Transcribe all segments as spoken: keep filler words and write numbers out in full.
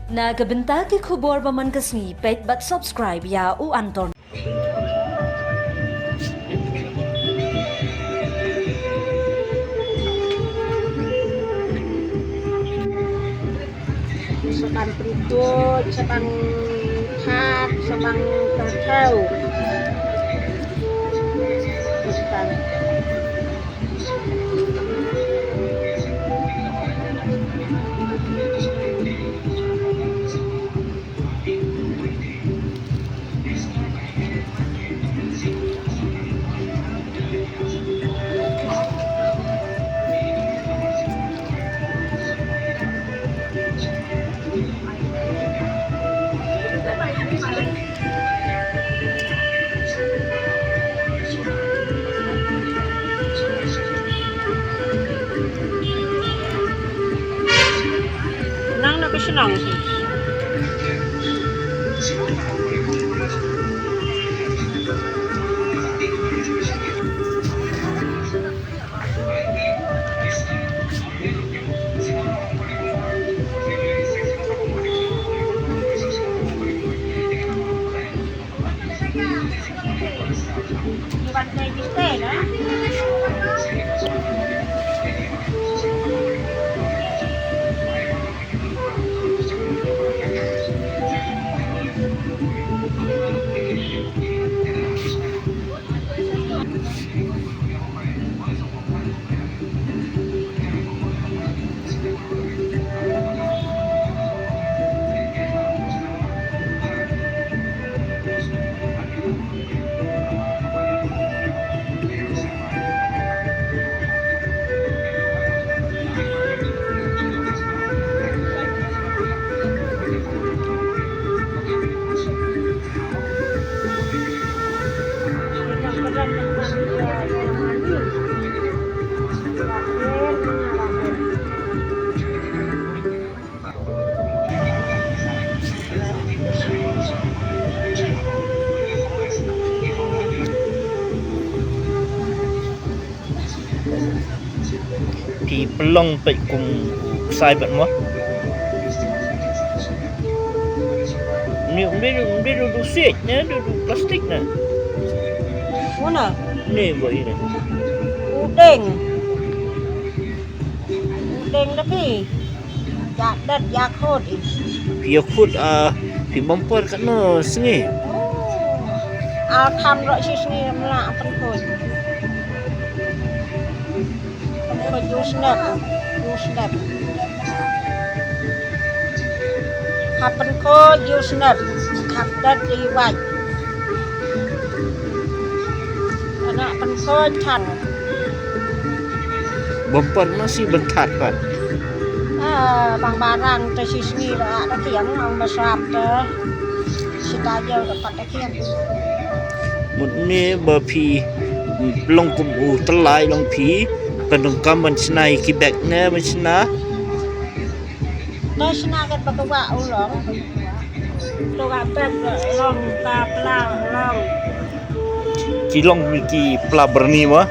Na ka bynta ki khubor ba man ka sngi, peit bad subscribe ïa u Anton. Sa ban pynkuid, sa ban thad, sa ban kyrthaw. Sa ban Nang na ka shnong. Phi pynlong peit kum u ksai pat mo. Ni, ni, ni, ni, du siej ne, du, du plastik ne. Mana? Ni, bo ini. U deng. U deng da phi. Ïa dat ïa khot i. Phi ïa khot, ah, phi bumper katno sngi? Oh. Al kham ro shi sngi mla pynkhot. Pynkhot ïu snep, ïu snep. Hap pynkhot ïu snep, hap dat i wait. Ana pynkhot than. Bumper masi bentat pat. Ah, bang barang te shi sngi da da kiang ang basap te. Sita jauh dapat da kiang. Mut ne ba phi long kum u Tyllai long phi. Kan dong kam ban shna ki bek ne ban shna. Ba shna kat ba ka wa u long. To ka bek long ka pla long. Ki long ki pla berni ma.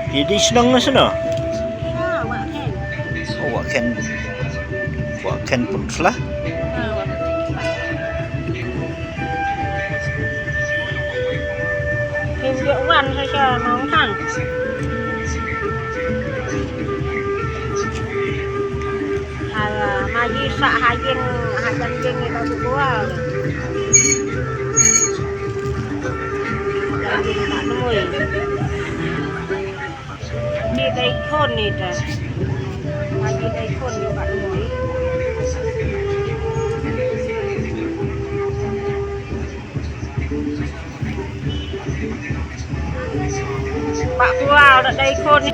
Jadi senang lah sana. Oh, wak ken. Wak ken pun salah. Kim jok wan sa sha nong khang. Hala, ma ji sa ha jing, ha jan jing ni ka su kual. Jan jing tak nemui. Ni dei khun ni ta. Ngi dei khun ni ba mui. Ba kual da dei khun ni.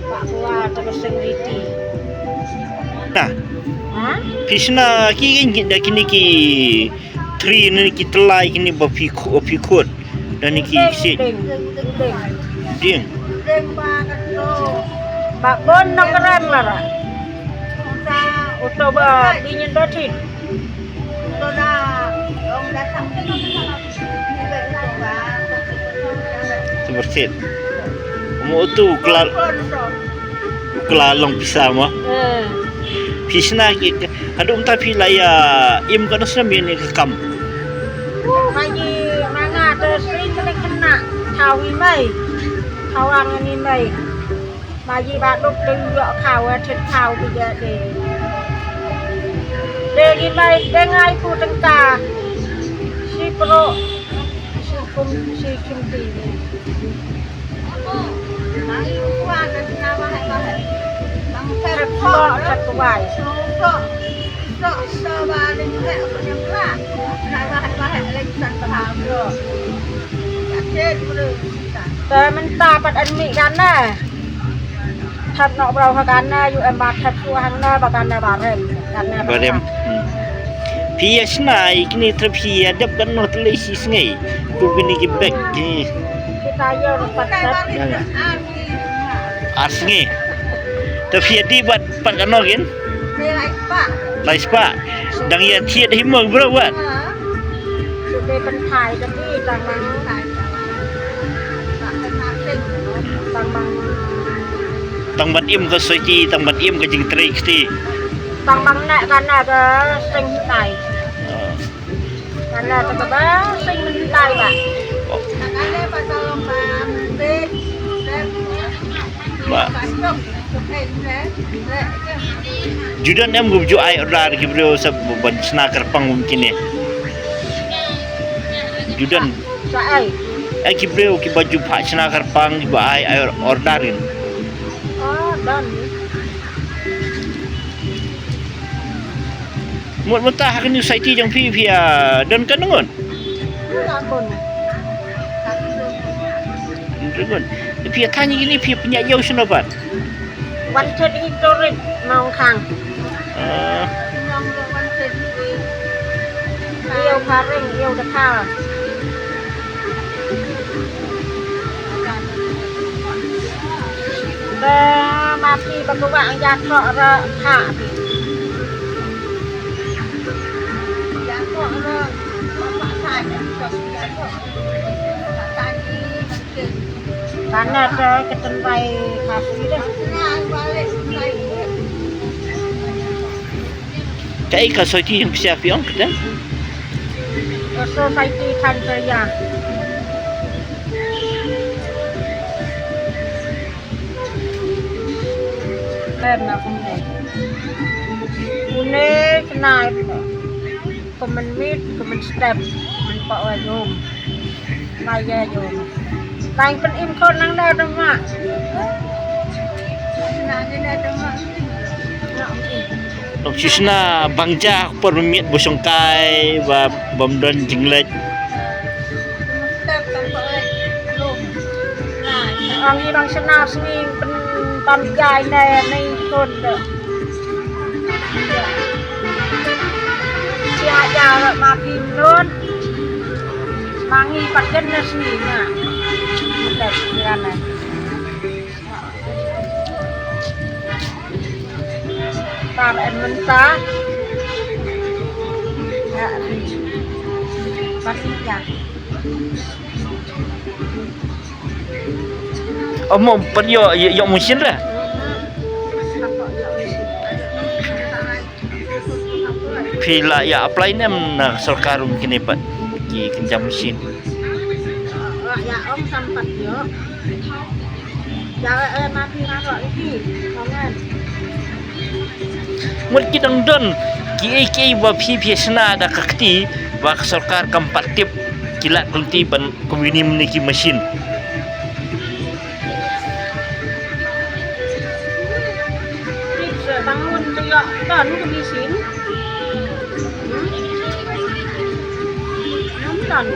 Ba kual ta ka seng riti. Nah. Ha? Phi shna ki, ki, da kini ki Tri ne ki Tyllai kini ba phi khu-, phi khot. Da ne ki si. Ding. Ding. Ding. Ding ba ka to. Ba bon na kran la ra. Coba pynyin dotit. Coba sit. Mo tu kla, kla long pisa mo. Eh. Pisa na ki, haduh mynta phi la ïa im ka nos na mi ni ka kam. Mai ji manga te sing kena kena. Thaw ngi mai. Thaw ang ngi mai. Mai ji ba duk ding ïoh khaw, eh, thit khaw bi ja de. De ngi mai de ngai pu tengka. Si pro, si kum, si kum ti. Thit pro, thit wai. Te mynta pat en mi kan na. Thep nok brau ha kan na, yu em ba thep su hang na, ba kan na ba rem. Kan na ba rem. Hmm. Phi ïa shna ïa kine trep phi ïa dep kan no tlei shi sngi. Tu kine ki bek ki. Kita ïa pat thep. Ya, ya. Ar sngi. Te phi ïa di bat pat kan no kin? Lai spah. Dang ïa thied hi mo brau wat. Shu dei pynthai ka ti tang bang. Tang bang. Tang ban im ka soiti, tang ban im ka jingtrei kti. Tang bang ne ka na ka seng tai. Ah. Ka na ka ba seng tai ba. Oh. Ba. Ju don em kum ju ai order ki briew sa ban shna kyrpang kum kine. Ju don. Sa ai. Ai ki briew ki ba ju pha shna kyrpang ki ba ai, ai order kin. Oh, don. Mut mynta ha kane u saiti jong phi phi ïa don ka nungun. Nungun. Phi ïa thani kini phi ïa pynïaid ïew shano pat. Wan thad hi torit maung khang. Ah. Ïew phareng ïew dakha. Ba ma phi ba ka wah ïa thoh ra pha phi. Ïa thoh ra pha pha ïa thoh ïa thoh. Pha pha ni. Kana te ka tynrai ka phi de. Kaei ka soiti jong phi sha phi ong kata? Ka soiti than ka ïa. Em na kumne. Une snai. Kumne mit, kumne step, kumne pa wa jom. Maya jom. Tang pyn im khon nang da dong ma. Nang da dong ma. Dok shisna bang ja por miet bu shongkai ba bam don jinglek. Ang i bang shna sngi pyn tam jai ne ne khon da. Sia ja ma phi mlun. Mangi paken na sini na. Kita sian na. Tar en mynta. Ya, ni. Pasti ya. Amo, pat ïoh, ïoh, ïoh machine re. Phi la ïa apply ne em na sorkar um kine pat ki kynja machine. Ïa ong sam pat ïoh. Ïa, eh, ma phi ma ro iti. Kongen. Mut ki dang don kiei kiei ba phi phi shna da ka kti ba ka sorkar kam pat tip ki lad kumti ban kum uni muni ki machine. Tip sa bangun tu ïa don ka machine. Hmm? Ngam don.